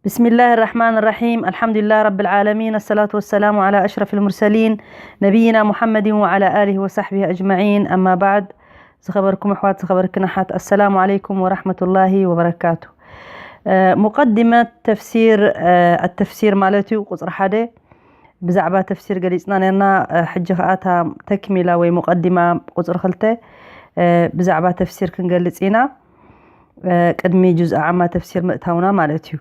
بسم الله الرحمن الرحيم. الحمد لله رب العالمين. الصلاة والسلام على أشرف المرسلين نبينا محمد وعلى آله وصحبه أجمعين. أما بعد. ዝኸበርኩም ኣሕዋት፣ ዝኸበርክን ኣሓት፣ السلام عليكم ورحمة الله وبركاته. ሙቀዲመት ተፍሲር፣ ኣተፍሲር ማለት እዩ። ቁፅሪ ሓደ ብዛዕባ ተፍሲር ገሊፅና ነርና። ሕጂ ከዓ እታ ተክሚላ ወይ ሙቀዲማ ቁፅሪ ክልተ ብዛዕባ ተፍሲር ክንገልፅ ኢና፣ ቅድሚ ጁዝ ዓማ ተፍሲር ምእታውና ማለት እዩ።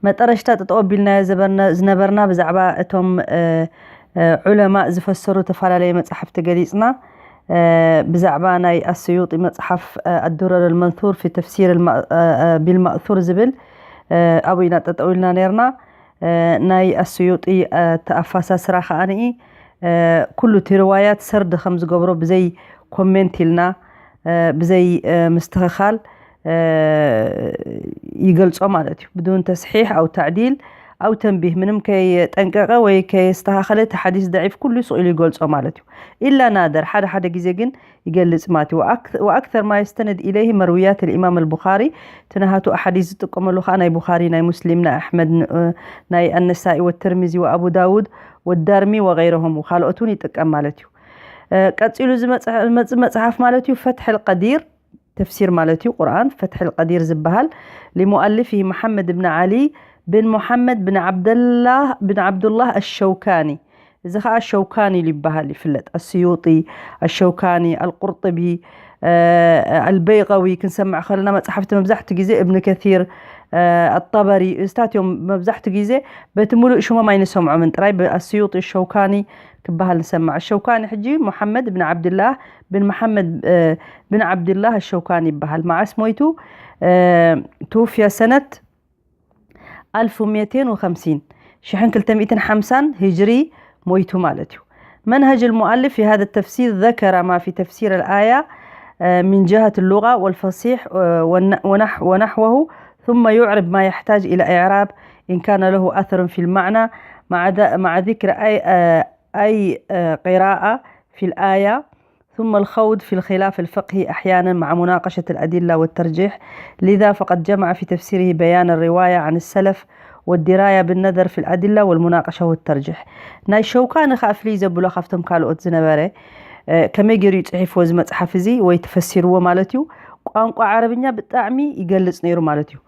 መጠረሽታ ጠጠው ኣቢልናዮ ዝበርና- ዝነበርና ብዛዕባ እቶም ዑለማ ዝፈሰሩ ተፈላለየ መፅሓፍቲ ገሊፅና። ብዛዕባ ናይ ኣስዩጢ መፅሓፍ ኣዱረር ልመንሱር ፊ ተፍሲር ቢልማእሱር ዝብል ኣብኡ ኢና ጠጠው ኢልና ነርና። ናይ ኣስዩጢ ተኣፋሳስራ ከዓንኢ ኩሉ እቲ ርዋያት ሰርድ ከም ዝገብሮ ብዘይ ኮሜንት ኢልና ብዘይ ምስትኽኻል ይገልጾ ማለት እዩ። ብዱን ተስሒሕ ኣው ተዕዲል ኣው ተንቢህ፣ ምንም ከየጠንቀቐ ወይ ከየስተኻኸለ እቲ ሓዲስ ደዒፍ ኩሉ ስቕ ኢሉ ይገልጾ ማለት እዩ። ኢላ ናደር ሓደ ሓደ ግዜ ግን ይገልጽ ማለት እዩ። ወኣክተር ማ የስተንድ ኢለይህ መርውያት ልኢማም ኣልቡኻሪ፣ እቲ ናሃቱ ኣሓዲስ ዝጥቀመሉ ከዓ ናይ ቡኻሪ፣ ናይ ሙስሊም፣ ናይ ኣሕመድ፣ ናይ ኣነሳኢ ወትርሚዚ ወኣቡ ዳውድ ወዳርሚ ወገይረሆም፣ ካልኦት እውን ይጥቀም ማለት እዩ። ቀፂሉ ዝመፅእ መፅሓፍ ማለት እዩ ፈትሕ ልቀዲር፣ ተፍሲር ማለት እዩ ቁርኣን ፈትሕ ልቀዲር ዝበሃል፣ ሊሙኣልፊህ መሓመድ ብን ዓሊ ብን ሙሓመድ ብን ዓብደላህ ብን ዓብዱላህ ኣሸውካኒ። እዚ ከዓ ሸውካኒ ኢሉ ይበሃል ይፍለጥ። ኣስዩጢ፣ ኣሸውካኒ፣ ኣልቁርጥቢ፣ ኣልበይቀዊ ክንሰምዕ ከለና መፅሓፍቲ መብዛሕትኡ ግዜ እብን ከሲር፣ ኣጠበሪ፣ እዚታት እዮም መብዛሕትኡ ግዜ በቲ ሙሉእ ሽሞም ኣይንሰምዖምን፣ ጥራይ ብኣስዩጢ ሸውካኒ ክበሃል ንሰማዕ። ሸውካኒ ሕጂ ሙሓመድ ብን ዓብድላህ ብን መሓመድ ብን ዓብድላህ ሸውካኒ ይበሃል። መዓስ ሞይቱ? ትውፍያ ሰነት ኣልፍ ሚእተይን ወኸምሲን ሽሕን ክልተ ሚእትን ሓምሳን ሂጅሪ ሞይቱ ማለት እዩ። منهج المؤلف في هذا التفسير ذكر ما في تفسير الآية من جهة اللغة والفصيح ونحوه، ثم يعرب ما يحتاج إلى إعراب إن كان له أثر في المعنى، مع مع ذكر أي أي قراءة في الآية، ثم الخوض في الخلاف الفقهي أحيانا مع مناقشة الأدلة والترجيح. لذا فقد جمع في تفسيره بيان الرواية عن السلف والدراية بالنظر في الأدلة والمناقشة والترجيح. ናይ ሸውካኒ ከዓ ፍልይ ዘብሎ ካብቶም ካልኦት ዝነበረ ከመይ ገይሩ እዩ ፅሒፍዎ እዚ መፅሓፍ እዚ ወይ ተፈሲርዎ ማለት እዩ። ቋንቋ ዓረብኛ ብጣዕሚ ይገልፅ ነይሩ ማለት እዩ።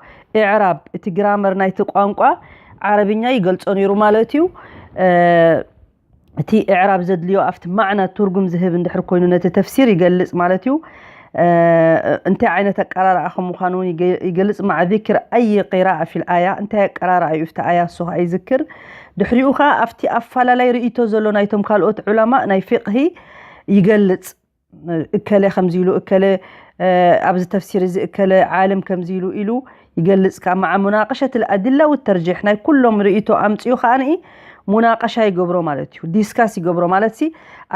ኢዕራብ እቲ ግራመር ናይቲ ቋንቋ ዓረብኛ ይገልፆ ነይሩ ማለት እዩ። እቲ እዕራብ ዘድልዮ ኣብቲ ማዕና ትርጉም ዝህብ እንድሕር ኮይኑ ነቲ ተፍሲር ይገልጽ ማለት እዩ። እንታይ ዓይነት ኣቀራርኣ ከም ምዃኑ እውን ይገልጽ። مع ذكر أي قراءة في الآية، እንታይ ኣቀራርኣ እዩ ኣብቲ ኣያ እሱ ከዓ ይዝክር። ድሕሪኡ ከዓ ኣብቲ ኣፈላላይ ርእይቶ ዘሎ ናይቶም ካልኦት ዑለማእ ናይ ፊቕሂ ይገልጽ። እከለ ከምዚ ኢሉ፣ እከለ ኣብዚ ተፍሲር እዚ እከለ ዓልም ከምዚ ኢሉ ኢሉ ይገልጽ። ከዓ مع مناقشة الأدلة والترجيح ናይ ኩሎም ርእይቶ ኣምፅኡ ከዓ ንኢ ሙናቀሻ ይገብሮ ማለት እዩ፣ ዲስካስ ይገብሮ ማለት ሲ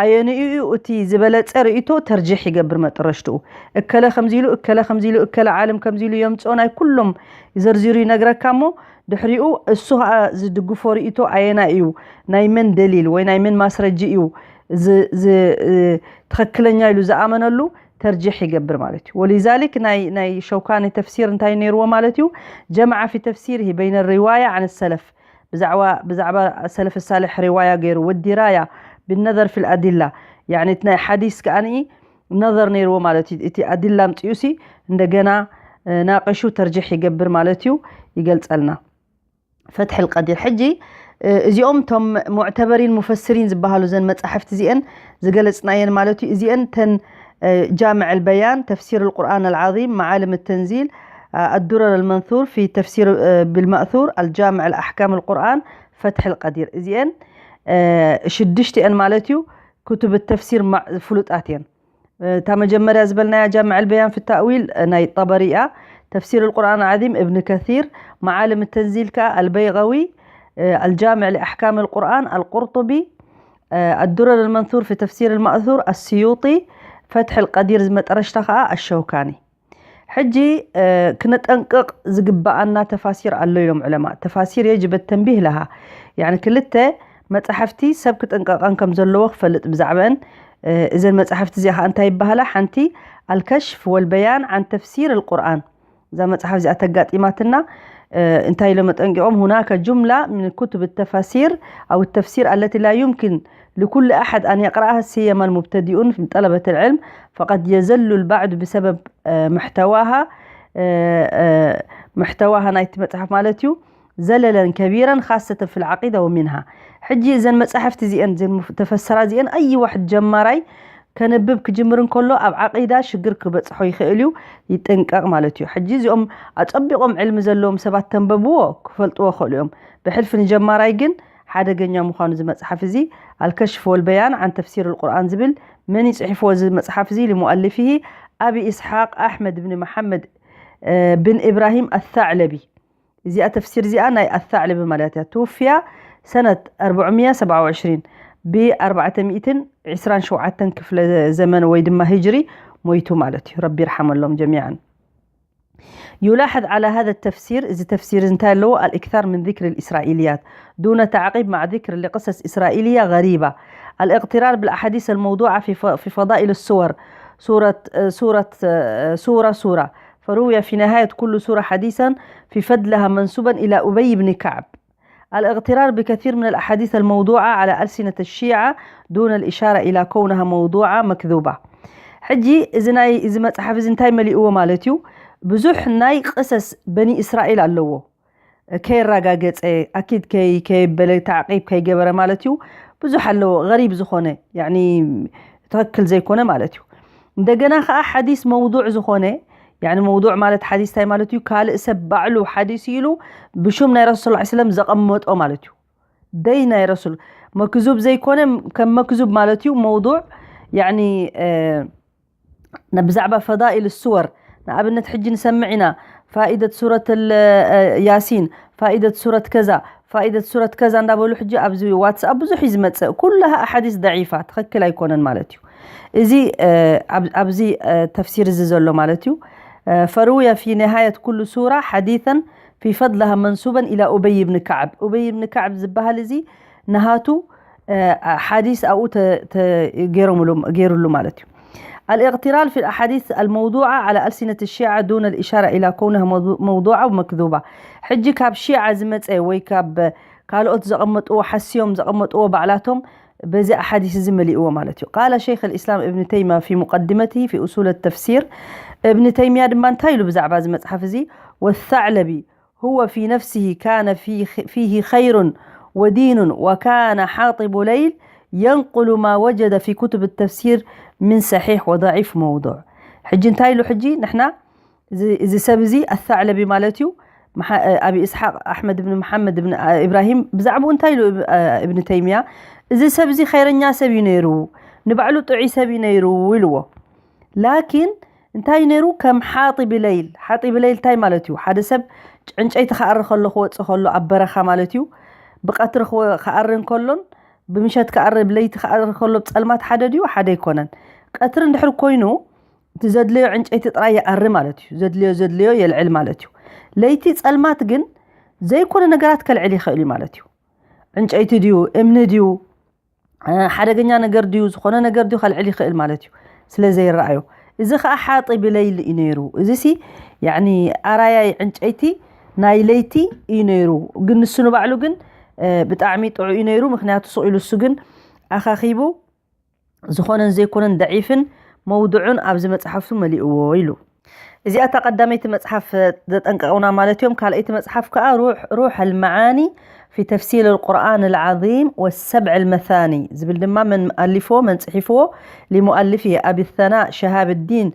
ኣየንኡ እዩ እቲ ዝበለፀ ርእይቶ ተርጅሕ ይገብር መጠረሽትኡ። እከለ ከምዚ ኢሉ፣ እከለ ከምዚ ኢሉ፣ እከለ ዓልም ከምዚ ኢሉ የምፅኦ ናይ ኩሎም ዘርዚሩ ይነግረካ እሞ ድሕሪኡ እሱ ከዓ ዝድግፎ ርእይቶ ኣየና እዩ፣ ናይ መን ደሊል ወይ ናይ መን ማስረጂ እዩ ትኽክለኛ ኢሉ ዝኣመነሉ ተርጅሕ ይገብር ማለት እዩ። ولذلك ናይ ናይ ሸውካኒ ተፍሲር እንታይ ነይርዎ ማለት እዩ? جمع في تفسيره بين الرواية عن السلف ብዛዕባ ብዛዕባ ሰለፍ ሳልሕ ሪዋያ ገይሩ ወዲራያ بالنظر في الأدلة يعني ናይ ሓዲስ ከኣኒ ነዘር ነይርዎ ማለት እዩ። እቲ ኣድላ ኣምፅኡ ሲ እንደገና ናቅሹ ተርጅሕ ይገብር ማለት እዩ። ይገልፀልና ፈትሕ ልቀዲር። ሕጂ እዚኦም እቶም ሙዕተበሪን ሙፈስሪን ዝበሃሉ ዘን መፃሕፍቲ እዚአን ዝገለፅናየን ማለት እዩ። እዚአን ተን ጃምዕ ልበያን፣ ተፍሲር ልቁርኣን ኣልዓዚም፣ መዓልም ተንዚል፣ ኣዱረር ልመንሱር ፊ ተፍሲር ብልመእሱር፣ ኣልጃምዕ ልኣሕካም ልቁርኣን፣ ፈትሕ ልቀዲር። እዚአን ሽዱሽቲአን ማለት እዩ ክቱብ ተፍሲር ፍሉጣት እየን። እታ መጀመርያ ዝበልናያ ጃምዕ ልበያን ፊ ታእዊል ናይ ጠበሪ እያ። ተፍሲር ልቁርኣን ዓዚም እብን ከሲር፣ መዓልም ተንዚል ከኣ ኣልበይቀዊ፣ ኣልጃምዕ ሊኣሕካም ልቁርኣን ኣልቁርጡቢ፣ ኣዱረር ልመንሱር ፊ ተፍሲር ልማእሱር ኣስዩጢ፣ ፈትሕ ልቀዲር ዝመጠረሽታ ከኣ ኣሸውካኒ። ሕጂ ክነጠንቅቕ ዝግበኣና ተፋሲር ኣሎ ኢሎም ዑለማ። ተፋሲር የጅበ ተንቢህ ለሃ። ያኒ ክልተ መጻሕፍቲ ሰብ ክጥንቀቐን ከም ዘለዎ ክፈልጥ ብዛዕበአን። እዘን መጻሕፍቲ እዚኣ ከዓ እንታይ ይበሃላ? ሓንቲ ኣልከሽፍ ወልበያን ዓን ተፍሲር ልቁርኣን። እዛ መጽሓፍ እዚኣ ተጋጢማትና እንታይ ኢሎም ኣጠንቂቖም? هناك جملة من كتب التفاسير أو التفسير التي لا يمكن لكل أحد أن يقرأها سيما المبتدئون من طلبة العلم، فقد يزل البعض بسبب محتواها محتواها ናይቲ መጽሓፍ ማለት እዩ زللا كبيرا خاصة في العقيدة ومنها ሕጂ እዘን መጻሕፍቲ እዚአን ተፈሰራ እዚአን ኣይ ዋሕድ ጀማራይ ከንብብ ክጅምር እንከሎ ኣብ ዓቂዳ ሽግር ክበጽሖ ይኽእል እዩ ይጥንቀቕ ማለት እዩ ሕጂ እዚኦም ኣጸቢቖም ዕልሚ ዘለዎም ሰባት ተንበብዎ ክፈልጥዎ ክኽእሉ እዮም ብሕልፊ ንጀማራይ ግን ሓደገኛ ምዃኑ እዚ መጽሓፍ እዚ الكشف والبيان عن تفسير القرآن ዝብል መን ይጽሕፍዎ እዚ መጽሓፍ እዚ لمؤلفه أبي إسحاق أحمد بن محمد بن إبراهيم الثعلبي እዚኣ ተፍሲር እዚኣ ናይ ኣታዕልቢ ማለት እያ ትውፍያ ሰነት أربعمية وسبعة وعشرين ب أربعمية وعشرين ክፍለ ዘመን ወይ ድማ ህጅሪ ሞይቱ ማለት እዩ ረቢ ይርሓመሎም ጀሚዓን يلاحظ على هذا التفسير እዚ ተፍሲር እንታይ ኣለዎ الإكثار من ذكر الإسرائيليات دون تعقيب مع ذكر لقصص إسرائيلية غريبة الاغترار بالأحاديث الموضوعة في فضائل السور سورة سورة سورة سورة فروي في نهاية كل سورة حديثا في فضلها منسوبا إلى أبي بن كعب الاغترار بكثير من الأحاديث الموضوعة على ألسنة الشيعة دون الإشارة إلى كونها موضوعة مكذوبة ሕጂ እዚ ናይ እዚ መጽሓፍ እዚ እንታይ መሊእዎ ማለት እዩ ብዙሕ ናይ ቅሰስ በኒ እስራኤል ኣለዎ ከየራጋገጸ ኣኪድ ከይ ከየበለ ታዕቂብ ከይገበረ ማለት እዩ ብዙሕ ኣለዎ غريب ዝኾነ يعني ትኽክል ዘይኮነ ማለት እዩ እንደገና ከዓ ሓዲስ መውዱዕ ዝኾነ يعني መውዱዕ ማለት ሓዲስ እንታይ ማለት እዩ ካልእ ሰብ ባዕሉ ሓዲስ ኢሉ ብሹም ናይ ረሱል ላ ስለም ዘቐመጦ ማለት እዩ ደይ ናይ ረሱል መክዙብ ዘይኮነ ከም መክዙብ ማለት እዩ መውዱዕ يعني ብዛዕባ ፈዳኢል ስወር ንኣብነት ሕጂ ንሰምዕ ኢና ፋኢደት ሱረት ያሲን ፋኢደት ሱረት ከዛ ፋኢደት ሱረት ከዛ እንዳበሉ ሕጂ ኣብዚ ዋትስኣፕ ብዙሕ እዩ ዝመፅእ ኩላሃ ኣሓዲስ ደዒፋ ትኽክል ኣይኮነን ማለት እዩ እዚ ኣብዚ ተፍሲር እዚ ዘሎ ማለት እዩ ፈሩያ ፊ ነሃየት ኩሉ ሱራ ሓዲተን ፊ ፈድላሃ መንሱበን ኢላ ኡበይ ብን ከዓብ ኡበይ ብን ከዓብ ዝበሃል እዚ ንሃቱ ሓዲስ ኣብኡ ገይሩሉ ማለት እዩ الاغترار في الأحاديث الموضوعة على ألسنة الشيعة دون الإشارة إلى كونها موضوعة ومكذوبة. ሕጂ ካብ ሺዓ ዝመፀ ወይ ካብ ካልኦት ዘቐመጥዎ ሓስዮም ዘቐመጥዎ ባዕላቶም በዚ ኣሓዲስ እዚ መሊእዎ ማለት እዩ قال شيخ الإسلام ابن تيمية في مقدمته في أصول التفسير እብኒ ተይሚያ ድማ እንታይ ኢሉ ብዛዕባ እዚ መፅሓፍ እዚ والثعلبي هو في نفسه كان فيه خير ودين وكان حاطب ليل ينقل ما وجد في كتب التفسير من صحيح وضعيف موضوع ሕጂ እንታይ ኢሉ ሕጂ ንሕና እዚ ሰብ እዚ ኣታዕለቢ ማለት እዩ ኣቢ እስሓቅ ኣሕመድ ብን መሓመድ ብን ኢብራሂም ብዛዕባኡ እንታይ ኢሉ እብኒ ተይሚያ እዚ ሰብ እዚ ኸይረኛ ሰብ እዩ ነይሩ ንባዕሉ ጥዑይ ሰብ እዩ ነይሩ ኢልዎ ላኪን እንታይ ነይሩ ከም ሓጢ ብለይል ሓጢ ብለይል እንታይ ማለት እዩ ሓደ ሰብ ዕንጨይቲ ክኣሪ ከሎ ክወፅእ ከሎ ኣብ በረኻ ማለት እዩ ብቀትሪ ክኣሪ እንከሎን ብምሸት ክኣሪ ብለይቲ ክኣሪ ከሎ ብፀልማት ሓደ ድዩ ሓደ ኣይኮነን ቀትሪ እንድሕር ኮይኑ እቲ ዘድለዮ ዕንጨይቲ ጥራይ ይኣሪ ማለት እዩ ዘድልዮ ዘድልዮ የልዕል ማለት እዩ ለይቲ ፀልማት ግን ዘይኮነ ነገራት ከልዕል ይኽእል እዩ ማለት እዩ ዕንጨይቲ ድዩ እምኒ ድዩ ሓደገኛ ነገር ድዩ ዝኾነ ነገር ድዩ ከልዕል ይኽእል ማለት እዩ ስለ ዘይረኣዮ እዚ ከዓ ሓጢ ብለይል እዩ ነይሩ እዚ ሲ ያኒ ኣራያይ ዕንጨይቲ ናይ ለይቲ እዩ ነይሩ ግን ንሱ ንባዕሉ ግን ብጣዕሚ ጥዑ እዩ ነይሩ ምክንያቱ ስቕ ኢሉ እሱ ግን ኣኻኺቡ ዝኾነን ዘይኮነን ደዒፍን መውድዑን ኣብዚ መፅሓፍቱ መሊእዎ ኢሉ እዚኣ እታ ቀዳመይቲ መጽሓፍ ዘጠንቀቑና ማለት እዮም። ካልኣይቲ መጽሓፍ ከኣ ሩሕ ሩሕ المعاني في تفسير القرآن العظيم والسبع المثاني ዝብል ድማ መን ኣሊፍዎ መን ጽሒፍዎ لمؤلفه أبي الثناء شهاب الدين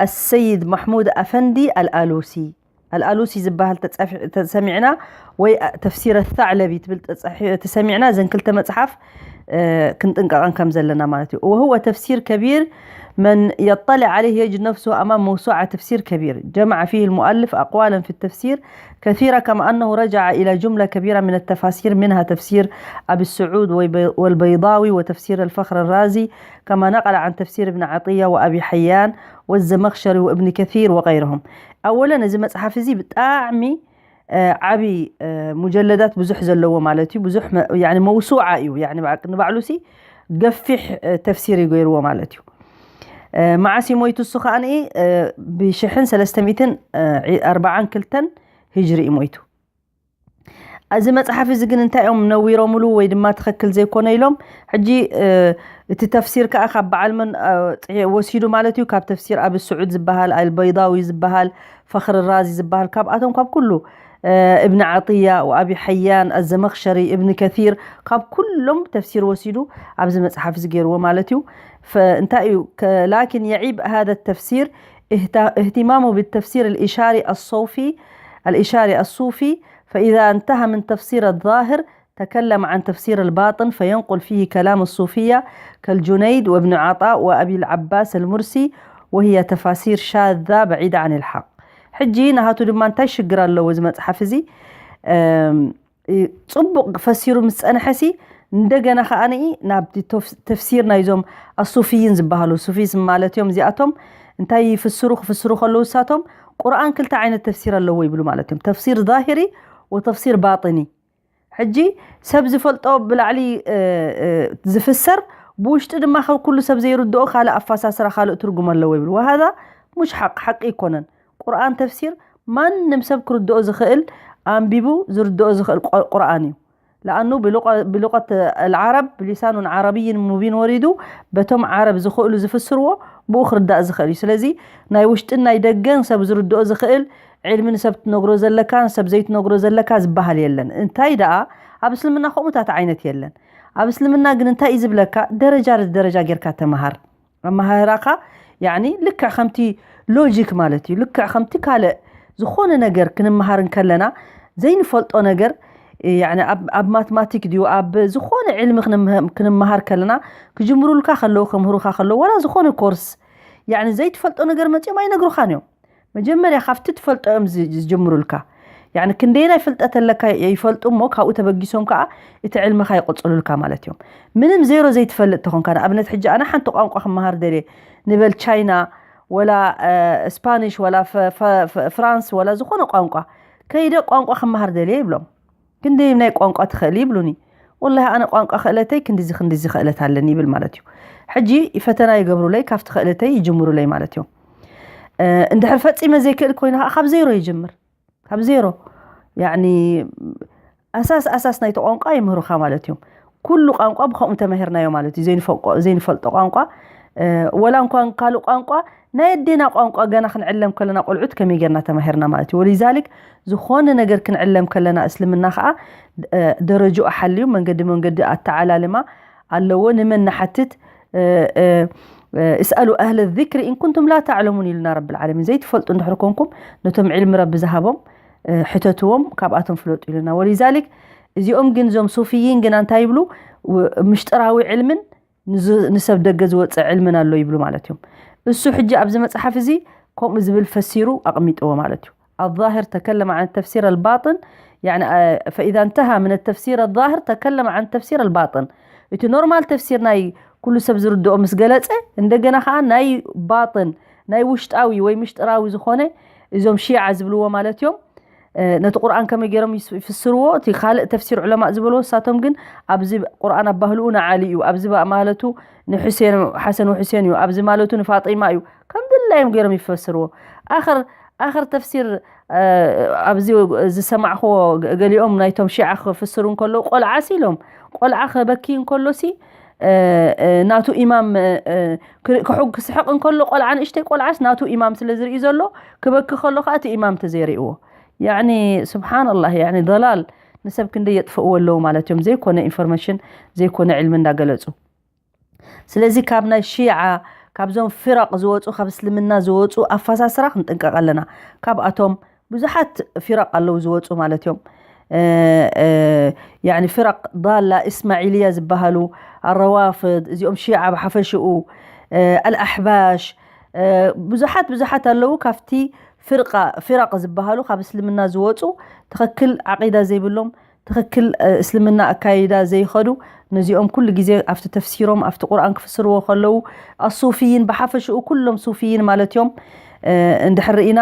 السيد محمود أفندي الآلوسي الآلوسي ዝበሃል ተሰሚዕና ወይ ተፍሲረ ثعلبي ትብል ተሰሚዕና እዘን ክልተ መጽሓፍ ክንጥንቀቐን ከም ዘለና ማለት እዩ። وهو تفسير كبير من يطلع عليه يجد نفسه أمام موسوعة تفسير كبير جمع فيه المؤلف أقوالا في التفسير كثيرة كما أنه رجع إلى جملة كبيرة من التفاسير منها تفسير أبي السعود والبيضاوي وتفسير الفخر الرازي كما نقل عن تفسير ابن عطية وأبي حيان والزمخشري وابن كثير وغيرهم. أولا እዚ መጽሓፍ እዚ ብጣዕሚ ዓቢ ሙጀለዳት ብዙሕ ዘለዎ ማለት እዩ ብዙሕ መውሱዓ እዩ ንባዕሉ ሲ ገፊሕ ተፍሲር ይገይርዎ ማለት እዩ መዓስ እዩ ሞይቱ? እሱ ከዓኒ ብሽሕን ሰለስተ ሚእትን ኣርባዓን ክልተን ሂጅሪ እዩ ሞይቱ። እዚ መፅሓፍ እዚ ግን እንታይ እዮም ነዊሮምሉ ወይ ድማ ትኽክል ዘይኮነ ኢሎም? ሕጂ እቲ ተፍሲር ከዓ ካብ በዓል መን ወሲዱ ማለት እዩ? ካብ ተፍሲር ኣብ ስዑድ ዝበሃል፣ ኣልበይዳዊ ዝበሃል፣ ፈኽሪ ራዚ ዝበሃል፣ ካብኣቶም ካብ ኩሉ እብን ዓጥያ ወኣቢ ሓያን ኣዘመኽሸሪ እብን ከሲር ካብ ኩሎም ተፍሲር ወሲዱ ኣብዚ መፅሓፍ እዚ ገይርዎ ማለት እዩ። እንታይ እዩ? ላኪን የዒብ ሃذا التفسير اهتمامه بالتفسير الإشاري الصوفي الإشاري الصوفي فإذا انتهى من تفسير الظاهر تكلم عن تفسير الباطن فينقل فيه كلام الصوفية كالجنيد وابن عطاء وأبي العباس المرسي وهي تفاسير شاذة بعيدة عن الحق. ሕጂ ናሃቱ ድማ እንታይ ሽግር ኣለዎ እዚ መፅሓፍ እዚ? ጽቡቕ ፈሲሩ ምስ ጸንሐሲ እንደገና ከዓኒ ናብ ተፍሲር ናይዞም ኣሱፊይን ዝበሃሉ፣ ሱፊዝም ማለት እዮም እዚኣቶም። እንታይ ይፍስሩ ክፍስሩ ከለዉ እሳቶም ቁርኣን ክልተ ዓይነት ተፍሲር ኣለዎ ይብሉ ማለት እዮም። ተፍሲር ዛሂሪ ወተፍሲር ባጢኒ። ሕጂ ሰብ ዝፈልጦ ብላዕሊ ዝፍሰር፣ ብውሽጢ ድማ ኩሉ ሰብ ዘይርድኦ ካልእ ኣፈሳስራ ካልእ ትርጉም ኣለዎ ይብሉ። ወሃዛ ሙሽ ሓቅ ሓቂ ኣይኮነን። ቁርኣን ተፍሲር ማንም ሰብ ክርድኦ ዝኽእል፣ ኣንቢቡ ዝርድኦ ዝኽእል ቁርኣን እዩ። ለኣኑ ብሉቀት ልዓረብ ብሊሳኑን ዓረብይን ሙቢን ወሪዱ፣ በቶም ዓረብ ዝኽእሉ ዝፍስርዎ ብኡ ክርዳእ ዝኽእል እዩ። ስለዚ ናይ ውሽጥን ናይ ደገን ሰብ ዝርድኦ ዝኽእል ዕልሚ ንሰብ ትነግሮ ዘለካ ንሰብ ዘይትነግሮ ዘለካ ዝበሃል የለን። እንታይ ደኣ ኣብ እስልምና ከምኡታት ዓይነት የለን። ኣብ እስልምና ግን እንታይ እዩ ዝብለካ? ደረጃ ደረጃ ጌርካ ተመሃር። ኣመሃህራኻ ያኒ ልክዕ ከምቲ ሎጂክ ማለት እዩ። ልክዕ ከምቲ ካልእ ዝኾነ ነገር ክንመሃር እንከለና ዘይንፈልጦ ነገር ያኒ ኣብ ማትማቲክ ድዩ ኣብ ዝኾነ ዕልሚ ክንመሃር ከለና ክጅምሩልካ ከለዉ ከምህሩካ ከለዉ ዋላ ዝኾነ ኮርስ ያኒ ዘይትፈልጦ ነገር መፅኦም ኣይነግሩኻን እዮም። መጀመርያ ካብቲ ትፈልጦ እዮም ዝጅምሩልካ። ያኒ ክንደየናይ ፍልጠት ኣለካ ይፈልጡ እሞ ካብኡ ተበጊሶም ከዓ እቲ ዕልምኻ ይቕፅሉልካ ማለት እዮም። ምንም ዜሮ ዘይትፈልጥ ተኾንካ ንኣብነት ሕጂ ኣነ ሓንቲ ቋንቋ ክመሃር ደልየ ንበል ቻይና ወላ ስፓኒሽ ወላ ፍራንስ ወላ ዝኾነ ቋንቋ ከይደ ቋንቋ ክመሃር ደልየ ይብሎም። ክንደይ ናይ ቋንቋ ትኽእል ይብሉኒ። ወላሂ ኣነ ቋንቋ ክእለተይ ክንዲዚ ክንዲዚ ክእለት ኣለኒ ይብል ማለት እዩ። ሕጂ ፈተና ይገብሩለይ ካብቲ ክእለተይ ይጅምሩለይ ማለት እዮም። እንድሕር ፈፂመ ዘይክእል ኮይነ ከዓ ካብ ዜሮ ይጅምር። ካብ ዜሮ ያኒ ኣሳስ ኣሳስ ናይቲ ቋንቋ ይምህሩኻ ማለት እዮም። ኩሉ ቋንቋ ብከምኡ ተማሂርናዮ ማለት እዩ። ዘይንፈልጦ ቋንቋ ወላ እንኳን ካልእ ቋንቋ ናይ ኣዴና ቋንቋ ገና ክንዕለም ከለና ቆልዑት ከመይ ጌርና ተማሂርና ማለት እዩ። ወሊዛሊክ ዝኾነ ነገር ክንዕለም ከለና እስልምና ከዓ ደረጅኡ ሓልዩ መንገዲ መንገዲ ኣተዓላልማ ኣለዎ። ንመን ንሓትት اسألوا أهل الذكر إن كنتم لا تعلمون ኢሉና ረብል ዓለሚን። ዘይትፈልጡ እንድሕር ኮንኩም ነቶም ዕልሚ ረቢ ዝሃቦም ሕተትዎም ካብኣቶም ፍለጡ ኢሉና። ወሊዛሊክ እዚኦም ግን እዞም ሱፊይን ግና እንታይ ይብሉ? ምሽጥራዊ ዕልምን ንሰብ ደገ ዝወፅእ ዕልምን ኣሎ ይብሉ ማለት እዮም። እሱ ሕጂ ኣብዚ መፅሓፍ እዚ ከምኡ ዝብል ፈሲሩ ኣቕሚጥዎ ማለት እዩ። الظاهر تكلم عن التفسير الباطن يعني فإذا انتهى من التفسير الظاهر تكلم عن تفسير الباطن። እቲ ኖርማል ተፍሲር ናይ ኩሉ ሰብ ዝርድኦ ምስ ገለፀ እንደገና ከዓ ናይ ባጥን ናይ ውሽጣዊ ወይ ምሽጥራዊ ዝኾነ እዞም ሺዓ ዝብልዎ ማለት እዮም። ነቲ ቁርኣን ከመይ ገይሮም ይፍስርዎ እቲ ካልእ ተፍሲር ዑለማእ ዝበልዎ እሳቶም ግን ኣብዚ ቁርኣን ኣባህልኡ ንዓሊ እዩ ኣብዚ ማለቱ ንሕሴን ሓሰን ወሕሴን እዩ ኣብዚ ማለቱ ንፋጢማ እዩ ከም ድላዮም ገይሮም ይፈስርዎ። ኣኸር ኣኸር ተፍሲር ኣብዚ ዝሰማዕክዎ ገሊኦም ናይቶም ሺዓ ክፍስሩ እንከለዉ ቆልዓ ሲ ኢሎም ቆልዓ ከበኪ እንከሎ ሲ ናቱ ኢማም ክስሕቕ እንከሎ ቆልዓ ንእሽተይ ቆልዓስ ናቱ ኢማም ስለ ዝርኢ ዘሎ ክበኪ ከሎ ከዓ እቲ ኢማም ተዘይርእዎ ያኒ ስብሓንላህ ያኒ ضلال ንሰብ ክንደይ የጥፍእዎ ኣለዉ ማለት እዮም። ዘይኮነ ኢንፎርሜሽን ዘይኮነ ዕልሚ እንዳገለፁ ስለዚ ካብ ናይ ሺዓ ካብዞም ፍረቕ ዝወፁ ካብ እስልምና ዝወፁ ኣፈሳስራ ክንጥንቀቕ ኣለና። ካብኣቶም ብዙሓት ፊረቕ ኣለዉ ዝወፁ ማለት እዮም። ያኒ ፍረቕ ዳላ እስማዒልያ ዝበሃሉ ኣረዋፍድ እዚኦም ሺዓ ብሓፈሽኡ ኣልኣሕባሽ ብዙሓት ብዙሓት ኣለዉ ካብቲ ፍርቃ ፊረቕ ዝበሃሉ ካብ እስልምና ዝወፁ ትኽክል ዓቂዳ ዘይብሎም ትኽክል እስልምና ኣካይዳ ዘይኸዱ ነዚኦም ኩሉ ግዜ ኣብቲ ተፍሲሮም ኣብቲ ቁርኣን ክፍስርዎ ከለዉ ኣሱፊይን ብሓፈሽኡ ኩሎም ሱፊይን ማለት እዮም እንድሕር ርኢና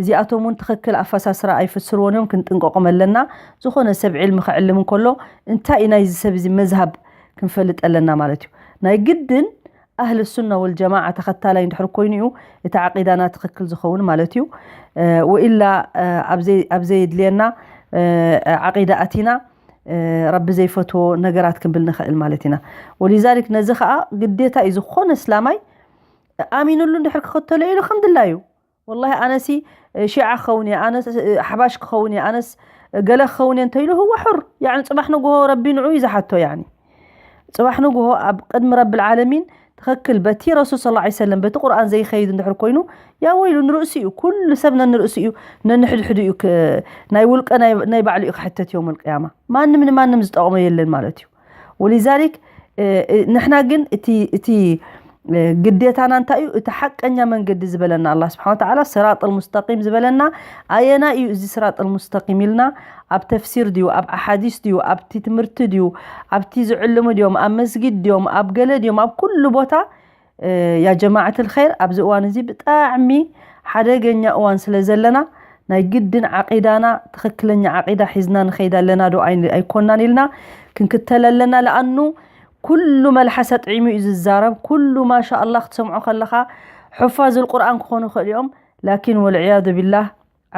እዚኣቶም እውን ትኽክል ኣፈሳስራ ኣይፍስርዎን እዮም ክንጥንቀቆም ኣለና። ዝኾነ ሰብ ዕልሚ ክዕልም እንከሎ እንታይ እዩ ናይዚ ሰብ እዚ መዝሃብ ክንፈልጥ ኣለና ማለት እዩ። ናይ ግድን ኣህል ሱና ወልጀማዓ ተኸታላይ እንድሕር ኮይኑ እዩ እቲ ዓቂዳና ትኽክል ዝኸውን ማለት እዩ። ወኢላ ኣብ ዘየድልየና ዓቂዳ ኣቲና ረቢ ዘይፈትዎ ነገራት ክንብል ንኽእል ማለት ኢና። ወሊዛሊክ ነዚ ከዓ ግዴታ እዩ ዝኾነ እስላማይ ኣሚኑሉ እንድሕር ክኽተሎ ኢሉ ከም ድላዩ። ወላሂ ኣነሲ ሺዓ ክኸውን እየ፣ ኣነስ ኣሕባሽ ክኸውን እየ፣ ኣነስ ገለ ክኸውን እየ እንተኢሉ ህወ ሑር። ያኒ ፅባሕ ንግሆ ረቢ ንዑ እዩ ዝሓቶ። ያኒ ፅባሕ ንግሆ ኣብ ቅድሚ ረብል ዓለሚን ትኽክል በቲ ረሱል ስ ላ ሰለም በቲ ቁርኣን ዘይኸይድ እንድሕር ኮይኑ ያ ወይሉ ንርእሱ እዩ። ኩሉ ሰብ ነንርእሱ እዩ፣ ነንሕድሕዱ እዩ። ናይ ውልቀ ናይ ባዕሉ እዩ ክሕተት እዮም ልቅያማ። ማንም ንማንም ዝጠቕሞ የለን ማለት እዩ። ወሊዛሊክ ንሕና ግን እቲ ግዴታና እንታይ እዩ? እቲ ሓቀኛ መንገዲ ዝበለና ኣላ ስብሓን ወተዓላ ስራጥ ልሙስተቂም ዝበለና ኣየና እዩ? እዚ ስራጥ ልሙስተቂም ኢልና ኣብ ተፍሲር ድዩ፣ ኣብ ኣሓዲስ ድዩ፣ ኣብቲ ትምህርቲ ድዩ፣ ኣብቲ ዝዕልሙ ድዮም፣ ኣብ መስጊድ ድዮም፣ ኣብ ገለ ድዮም፣ ኣብ ኩሉ ቦታ። ያ ጀማዓት ልኸይር ኣብዚ እዋን እዚ ብጣዕሚ ሓደገኛ እዋን ስለ ዘለና ናይ ግድን ዓቂዳና ትኽክለኛ ዓቂዳ ሒዝና ንኸይድ ኣለና ዶ ኣይኮናን ኢልና ክንክተል ኣለና። ለኣኑ ኩሉ መልሓሰ ጥዒሙ እዩ ዝዛረብ። ኩሉ ማሻ ኣላ ክትሰምዖ ከለኻ ሑፋዝ ልቁርኣን ክኾኑ ይኽእል እዮም። ላኪን ወልዕያዙ ቢላህ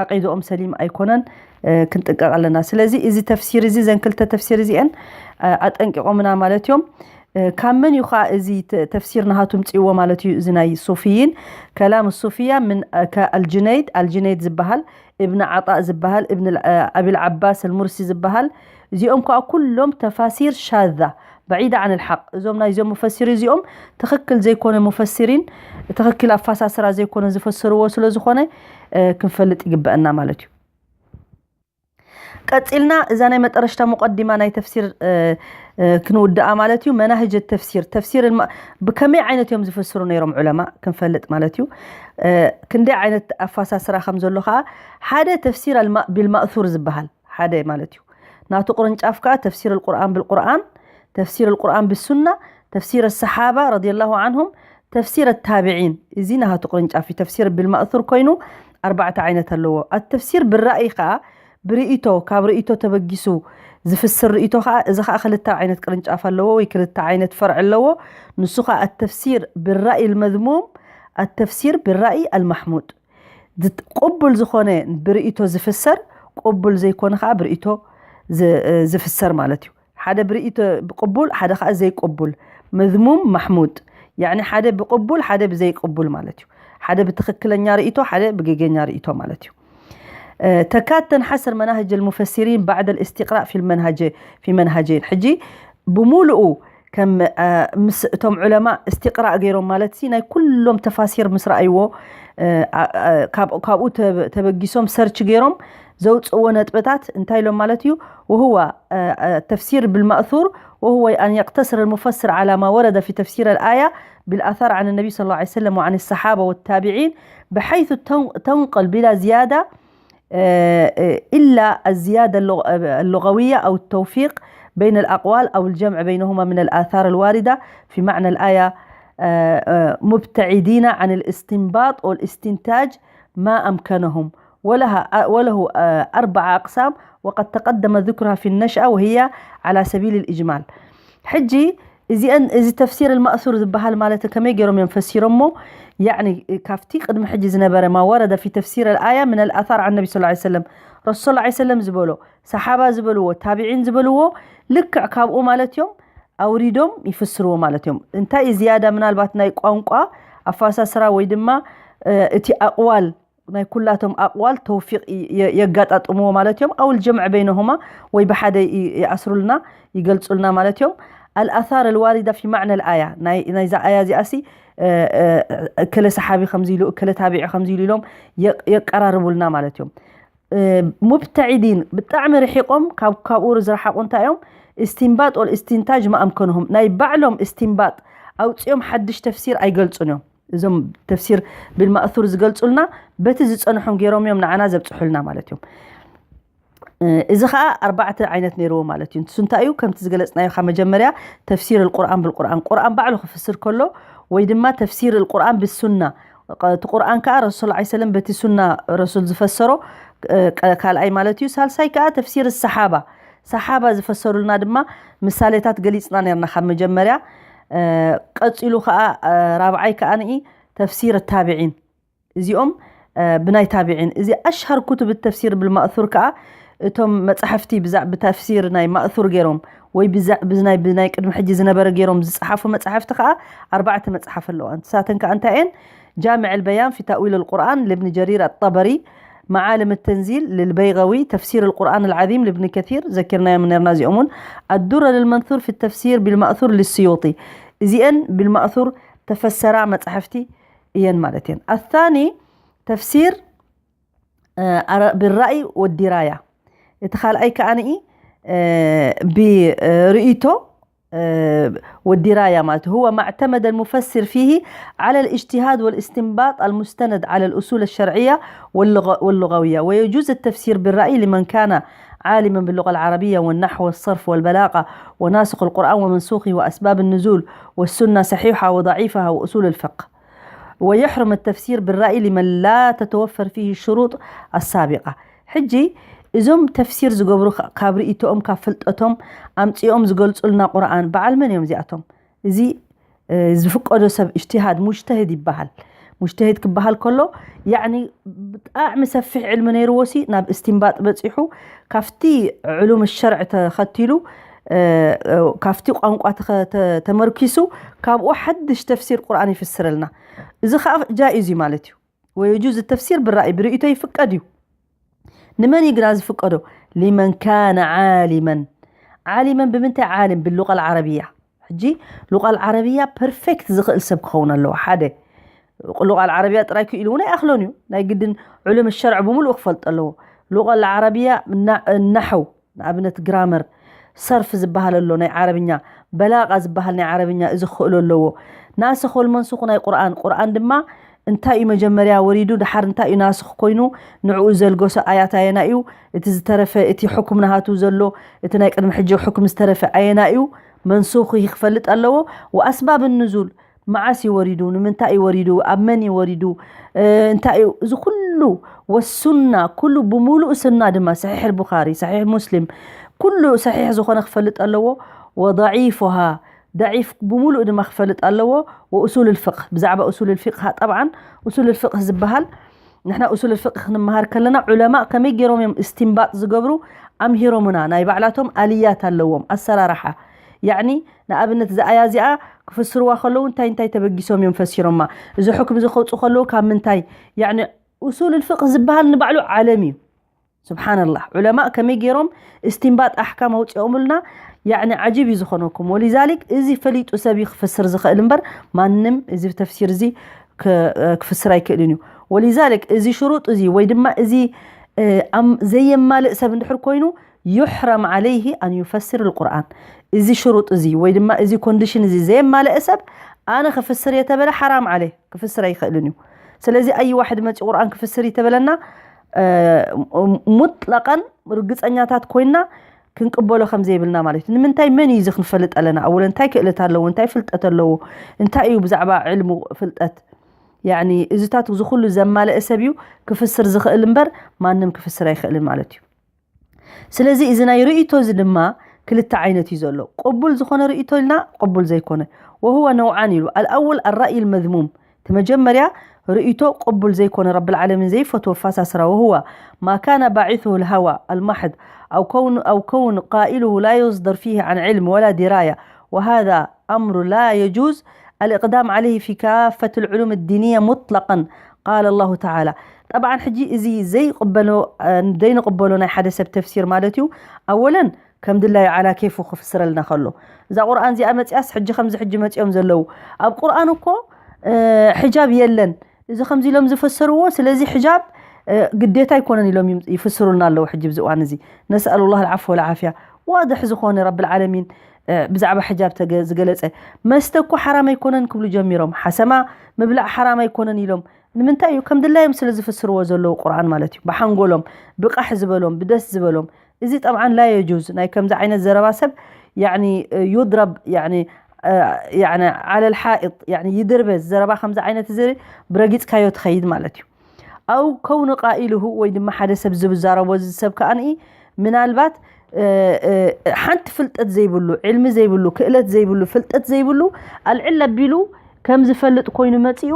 ዓቂድኦም ሰሊም ኣይኮነን። ክንጥንቀቕ ኣለና። ስለዚ እዚ ተፍሲር እዚ ዘን ክልተ ተፍሲር እዚአን ኣጠንቂቖምና ማለት እዮም። ካብ መን እዩ ኸዓ እዚ ተፍሲር ናሃቱ ምፅእዎ ማለት እዩ? እዚ ናይ ሱፊይን ከላም ሱፊያ ምን ከኣልጅነይድ ኣልጅነይድ ዝበሃል እብን ዓጣእ ዝበሃል እብን ኣቢል ዓባስ ኣልሙርሲ ዝበሃል እዚኦም ከዓ ኩሎም ተፋሲር ሻዛ بعيدة عن الحق። እዞም ናይዞም ሙፈሲሪ እዚኦም ትኽክል ዘይኮነ ሙፈሲሪን ትኽክል ኣፋሳስራ ዘይኮነ ዝፈስርዎ ስለ ዝኾነ ክንፈልጥ ይግበአና ማለት እዩ። ቀፂልና እዛ ናይ መጠረሽታ ሙቀዲማ ናይ ተፍሲር ክንውድኣ ማለት እዩ። መናህጀ ተፍሲር ተፍሲር ብከመይ ዓይነት እዮም ዝፈስሩ ነይሮም ዑለማ ክንፈልጥ ማለት እዩ። ክንደይ ዓይነት ኣፋሳስራ ከም ዘሎ ከዓ ሓደ ተፍሲር ቢልማእሱር ዝበሃል ሓደ ማለት እዩ። ናቱ ቅርንጫፍ ከዓ ተፍሲር ልቁርኣን ብልቁርኣን፣ ተፍሲር ልቁርኣን ብሱና፣ ተፍሲር ሰሓባ ረዲየላሁ ዓንሁም፣ ተፍሲር ታቢዒን። እዚ ናቱ ቅርንጫፍ እዩ። ተፍሲር ብልማእሱር ኮይኑ ኣርባዕተ ዓይነት ኣለዎ። ኣተፍሲር ብራእይ ከዓ ብርእይቶ ካብ ርእይቶ ተበጊሱ ዝፍስር ርእይቶ ከዓ እዚ ከዓ ክልተ ዓይነት ቅርንጫፍ ኣለዎ ወይ ክልተ ዓይነት ፈርዕ ኣለዎ። ንሱ ከዓ ኣተፍሲር ብራእይ ልመዝሙም ኣተፍሲር ብራእይ ኣልማሕሙድ። ቅቡል ዝኾነ ብርእይቶ ዝፍሰር ቅቡል ዘይኮነ ከዓ ብርእይቶ ዝፍሰር ማለት እዩ። ሓደ ብርእይቶ ብቅቡል ሓደ ከዓ ዘይቅቡል መዝሙም ማሕሙድ። ያኒ ሓደ ብቅቡል ሓደ ብዘይቅቡል ማለት እዩ። ሓደ ብትኽክለኛ ርእይቶ ሓደ ብጌገኛ ርእይቶ ማለት እዩ። ተካድ ተንሓስር መናህጅ ልሙፈሲሪን ባዕድ ልእስቲቅራእ ፊ መንሃጀይን ሕጂ ብሙሉኡ ከም ምስ እቶም ዑለማ እስትቅራእ ገይሮም ማለት ሲ ናይ ኩሎም ተፋሲር ምስ ረኣይዎ ካብኡ ተበጊሶም ሰርች ገይሮም ዘውፅእዎ ነጥብታት እንታይ ኢሎም ማለት እዩ? وهو التفسير بالمأثور وهو أن يقتصر المفسر على ما ورد في تفسير الآية بالآثار عن النبي صلى الله عليه وسلم وعن الصحابة والتابعين بحيث تنقل بلا زيادة إلا الزيادة اللغوية أو التوفيق بين الأقوال أو الجمع بينهما من الآثار الواردة في معنى الآية مبتعدين عن الاستنباط والاستنتاج ما أمكنهم ولها وله أربع أقسام وقد تقدم ذكرها في النشأة وهي على سبيل الإجمال. حجي እዚአን እዚ ተፍሲር المأثور ዝበሃል ማለት ከመይ ገይሮም እዮም ፈሲሮሞ? ያኒ ካብቲ ቅድሚ ሕጂ ዝነበረ ما ورد في تفسير الآية من الآثار عن النبي صلى الله عليه وسلم ረሱል صلى الله عليه وسلم ዝበሎ ሰሓባ ዝበልዎ ታቢዒን ዝበልዎ ልክዕ ካብኡ ማለት እዮም ኣውሪዶም ይፍስርዎ ማለት እዮም። እንታይ ዝያዳ ምናልባት ናይ ቋንቋ ኣፋሳስራ ወይ ድማ እቲ ኣቕዋል ናይ ኩላቶም ኣቕዋል ተውፊቕ የጋጣጥምዎ ማለት እዮም። ኣውል ጀምዕ በይነሁማ ወይ ብሓደ ይኣስሩልና ይገልፁልና ማለት እዮም። ኣልኣሳር ኣልዋሪዳ ፊ ማዕና ኣልኣያ ናይዛ ኣያ እዚኣሲ እከለ ሰሓቢ ከምዚ ኢሉ እከለ ታቢዒ ከምዚ ኢሉ ኢሎም የቀራርቡልና ማለት እዮም። ሙብተዒዲን ብጣዕሚ ርሒቆም ካብኡ ዝረሓቁ እንታይ እዮም? እስትንባጥ ወልእስትንታጅ ማኣምከንሁም ናይ ባዕሎም እስትንባጥ ኣውፅኦም ሓድሽ ተፍሲር ኣይገልፁን እዮም። እዞም ተፍሲር ብልማእሱር ዝገልፁልና በቲ ዝፀንሖም ገይሮም እዮም ንዓና ዘብፅሑልና ማለት እዮም። እዚ ከዓ ኣርባዕተ ዓይነት ነይርዎ ማለት እዩ። ንሱ እንታይ እዩ? ከምቲ ዝገለፅናዮ ካብ መጀመርያ ተፍሲር ልቁርኣን ብልቁርኣን ቁርኣን ባዕሉ ክፍስር ከሎ ወይ ድማ ተፍሲር ልቁርኣን ብሱና እቲ ቁርኣን ከዓ ረሱል ላ ሰለም በቲ ሱና ረሱል ዝፈሰሮ ካልኣይ ማለት እዩ። ሳልሳይ ከዓ ተፍሲር ሰሓባ ሰሓባ ዝፈሰሩልና ድማ ምሳሌታት ገሊፅና ነርና ካብ መጀመርያ ቀፂሉ ከዓ ራብዓይ ከዓ ንኢ ተፍሲር ታቢዒን እዚኦም ብናይ ታቢዒን እዚ ኣሽሃር ኩቱብ ተፍሲር ብልማእሱር ከዓ እቶም መፅሓፍቲ ብዛዕ ብተፍሲር ናይ ማእሱር ገይሮም ወይ ብናይ ብናይ ቅድሚ ሕጂ ዝነበረ ገይሮም ዝፀሓፉ መፅሓፍቲ ከዓ ኣርባዕተ መፅሓፍ ኣለዋ። ንሳተን ከዓ እንታይ እየን? جامع البيان في تأويل القرآن لابن جرير الطبري، معالم التنزيل للبيغوي، تفسير القرآن العظيم لابن كثير، ዘኪርናዮም ነርና እዚኦም እውን፣ الدرر المنثور في التفسير بالمأثور للسيوطي። እዚአን ብልማእሱር ተፈሰራ መፅሓፍቲ እየን ማለት እየን። الثاني تفسير بالرأي والدراية። እቲ ካልኣይ ከዓንኢ ብርእይቶ ወዲራያ ማለት هو ما اعتمد المفسر فيه على الاجتهاد والاستنباط المستند على الأصول الشرعية واللغوية، ويجوز التفسير بالرأي لمن كان عالما باللغة العربية والنحو والصرف والبلاغة وناسخ القرآن ومنسوخه وأسباب النزول والسنة صحيحها وضعيفها وأصول الفقه، ويحرم التفسير بالرأي لمن لا تتوفر فيه الشروط السابقة. ሕጂ እዞም ተፍሲር ዝገብሩ ካብ ርእይቶኦም ካብ ፍልጠቶም ኣምፂኦም ዝገልፁልና ቁርኣን በዓል መን እዮም እዚኣቶም? እዚ ዝፍቀዶ ሰብ እጅትሃድ ሙጅተህድ ይበሃል። ሙጅተህድ ክበሃል ከሎ ያኒ ብጣዕሚ ሰፊሕ ዕልሚ ነይርዎ ሲ ናብ እስትንባጥ በፂሑ ካብቲ ዕሉም ሸርዕ ተኸቲሉ ካብቲ ቋንቋ ተመርኪሱ ካብኡ ሓድሽ ተፍሲር ቁርኣን ይፍስረልና። እዚ ከዓ ጃኢዝ እዩ ማለት እዩ። ويجوز التفسير بالرأي ብርእይቶ ይፍቀድ እዩ። ንመን እዩ ግና ዝፍቀዶ? لمن كان عالما. ዓሊመን ብምንታይ ዓሊም? باللغة العربية። ሕጂ ሉቃል ዓረብያ ፐርፌክት ዝኽእል ሰብ ክኸውን ኣለዎ። ሓደ ሉቃል ዓረብያ ጥራይ ክኢሉ እውን ኣይኣኽሎን እዩ። ናይ ግድን ዕሉም ሸርዕ ብምሉእ ክፈልጦ ኣለዎ። ሉቃል ዓረብያ ናሕው ንኣብነት ግራመር ሰርፍ ዝበሃል ኣሎ ናይ ዓረብኛ በላቃ ዝበሃል ናይ ዓረብኛ እዚ ክኽእሎ ኣለዎ። ናስኽ ወልመንሱኽ ናይ ቁርኣን ቁርኣን ድማ እንታይ እዩ መጀመርያ ወሪዱ ድሓር እንታይ እዩ ናስኽ ኮይኑ ንዕኡ ዘልገሶ ኣያት ኣየና እዩ እቲ ዝተረፈ እቲ ሕኩም ናሃቱ ዘሎ እቲ ናይ ቅድሚ ሕጂ ሕኩም ዝተረፈ ኣየና እዩ መንሱኽ ክፈልጥ ኣለዎ። ወኣስባብ ንዙል መዓስ እዩ ወሪዱ? ንምንታይ እዩ ወሪዱ? ኣብ መን እዩ ወሪዱ? እንታይ እዩ እዚ ኩሉ ወሱና ኩሉ ብምሉእ ስና ድማ ሰሒሕ ቡኻሪ ሰሒሕ ሙስሊም ኩሉ ሰሒሕ ዝኾነ ክፈልጥ ኣለዎ። ወضعيفها ضعيف ብምሉእ ድማ ክፈልጥ ኣለዎ። وأصول الفقه ብዛዕባ أصول الفقه طبعا أصول الفقه ዝበሃል ንሕና أصول الفقه ክንመሃር ከለና ዑለማእ ከመይ ገይሮም እዮም እስትንባጥ ዝገብሩ ኣምሂሮምና። ናይ ባዕላቶም ኣልያት ኣለዎም ኣሰራርሓ ያኒ ንኣብነት እዚ ኣያ እዚኣ ክፍስርዋ ከለዉ እንታይ እንታይ ተበጊሶም እዮም ፈሲሮማ? እዚ ሕክም እዚ ከውፁ ከለዉ ካብ ምንታይ ያኒ ኡሱል ልፍቅህ ዝበሃል ንባዕሉ ዓለም እዩ። ስብሓንላህ ዑለማእ ከመይ ገይሮም እስትንባጥ ኣሕካም ኣውፅኦምልና ያኒ ዓጂብ እዩ ዝኾነኩም። ወሊዛሊክ እዚ ፈሊጡ ሰብ እዩ ክፍስር ዝኽእል እምበር ማንም እዚ ተፍሲር እዚ ክፍስር ኣይክእልን እዩ። ወሊዛሊክ እዚ ሽሩጥ እዚ ወይ ድማ እዚ ዘየማልእ ሰብ እንድሕር ኮይኑ يحرم عليه أن يفسر القرآن እዚ ሽሩጥ እዚ ወይ ድማ እዚ ኮንዲሽን እዚ ዘየማልአ ሰብ ኣነ ክፍስር እየ ተበለ ሓራም ዓለ ክፍስር ኣይኽእልን እዩ። ስለዚ ኣይ ዋሕድ መፂ ቁርኣን ክፍስር እዩ ተበለና ሙጥለቀን ርግፀኛታት ኮይንና ክንቅበሎ ከም ዘይብልና ማለት እዩ። ንምንታይ መን እዩ እዚ ክንፈልጥ ኣለና? ኣወለ እንታይ ክእለት ኣለዎ? እንታይ ፍልጠት ኣለዎ? እንታይ እዩ ብዛዕባ ዕልሙ ፍልጠት? ያኒ እዚታት እዚ ኩሉ ዘማልአ ሰብ እዩ ክፍስር ዝኽእል እምበር ማንም ክፍስር ኣይኽእልን ማለት እዩ። ስለዚ እዚ ናይ ርእይቶ እዚ ድማ ክልተ ዓይነት እዩ ዘሎ። ቅቡል ዝኾነ ርእይቶ ኢልና ቅቡል ዘይኮነ። وهو نوعان ኢሉ። الأول الرأي المذموم እቲ መጀመርያ ርእይቶ ቅቡል ዘይኮነ ረብል ዓለሚን ዘይፈትዎ ፋሳስራ وهو ما كان باعثه الهوى المحض أو كون أو كون قائله لا يصدر فيه عن علم ولا دراية وهذا أمر لا يجوز الإقدام عليه في كافة العلوم الدينية مطلقا قال الله تعالى طبعا ሕጂ እዚ ዘይቅበሎ ዘይንቅበሎ ናይ ሓደ ሰብ ተፍሲር ማለት እዩ ኣወለን ከም ድላዩ ዓላ ኬፉ ክፍስረልና ከሎ እዛ ቁርኣን እዚኣ መፅያስ ሕጂ ከምዚ ሕጂ መፅኦም ዘለዉ ኣብ ቁርኣን እኮ ሕጃብ የለን እዚ ከምዚ ኢሎም ዝፈሰርዎ ስለዚ ሕጃብ ግዴታ ኣይኮነን ኢሎም ይፍስሩልና ኣለዉ ሕጂ ብዚ እዋን እዚ ነስኣሉ ላህ ልዓፍ ወልዓፍያ ዋድሕ ዝኾነ ረብ ልዓለሚን ብዛዕባ ሕጃብ ዝገለፀ መስተ እኮ ሓራም ኣይኮነን ክብሉ ጀሚሮም ሓሰማ ምብላዕ ሓራም ኣይኮነን ኢሎም ንምንታይ እዩ ከም ድላዮም ስለ ዝፍስርዎ ዘለዉ ቁርኣን ማለት እዩ ብሓንጎሎም ብቃሕ ዝበሎም ብደስ ዝበሎም እዚ ጠብዓን ላ የጁዝ ናይ ከምዚ ዓይነት ዘረባ ሰብ ያኒ ዩድረብ ያኒ ያኒ ዓለል ሓኢጥ ያኒ ይድርበ ዘረባ ከምዚ ዓይነት እዚ ብረጊፅካዮ ትኸይድ ማለት እዩ ኣው ከውኒ ቃኢልሁ ወይ ድማ ሓደ ሰብ ዝብዛረቦ እዚ ሰብ ከኣ ንኢ ምናልባት ሓንቲ ፍልጠት ዘይብሉ፣ ዕልሚ ዘይብሉ፣ ክእለት ዘይብሉ፣ ፍልጠት ዘይብሉ ኣልዕል ኣቢሉ ከም ዝፈልጥ ኮይኑ መጺኡ